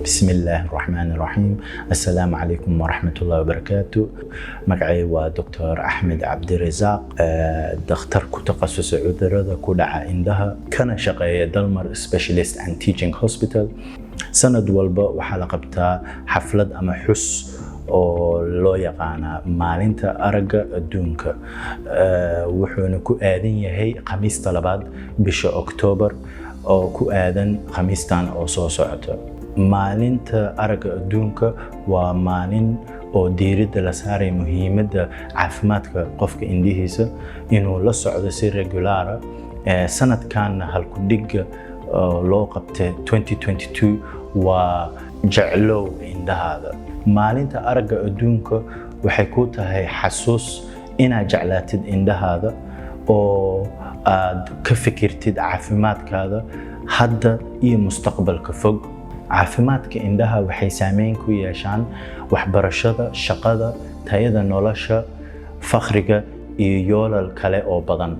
Bismi illaahi raxmaani raxiim. Assalaamu calaykum waraxmatullahi wabarakaatu. Magacay waa Doctor Axmed Cabdirasaaq, dakhtar ku takhasusay cudurada ku dhaca indhaha, kana shaqeeya Dalmar Specialist and Teaching Hospital. Sanad walba waxaa la qabtaa xaflad ama xus oo loo yaqaanaa Maalinta Aragga Adduunka, wuxuuna ku aadan yahay Khamiista labaad bisha Oktoobar, oo ku aadan Khamiistan oo soo socota. Maalinta Aragga Adduunka waa maalin oo diiradda la saaray muhiimadda caafimaadka qofka indhihiisa inuu la socdo si regular ah. Sanadkanna halku-dhigga loo qabtay 2022 waa "Jeclow indhahaada". Maalinta Aragga Adduunka waxay ku tahay xasuus inaad jeclaatid indhahaada oo aad ka fikirtid caafimaadkaada hadda iyo mustaqbalka fog. Caafimaadka indhaha waxay saameyn ku yeeshaan waxbarashada, shaqada, tayada nolosha, fakhriga iyo yoolal kale oo badan.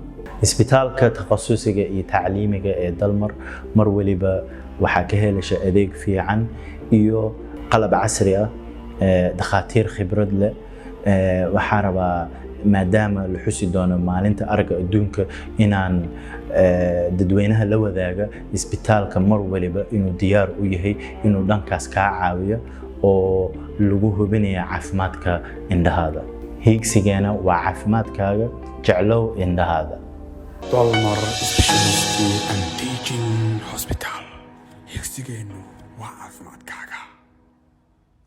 Isbitaalka takhasusiga iyo tacliimiga ee Dalmar mar waliba waxaa ka helaysa adeeg fiican iyo qalab casri ah, dhakhaatiir khibrad leh. Waxaa rabaa, maadaama la xusi doono Maalinta Aragga Adduunka, inaan dadweynaha la wadaaga isbitaalka mar waliba inuu diyaar u yahay inuu dhankaas kaa caawiyo oo lagu hubinaya caafimaadka indhahaada. Hiigsigeena waa caafimaadkaaga. Jeclow indhahaada. Dalmar Specialist and Teaching Hospital, higsigeennu waa caafimaadkaaga.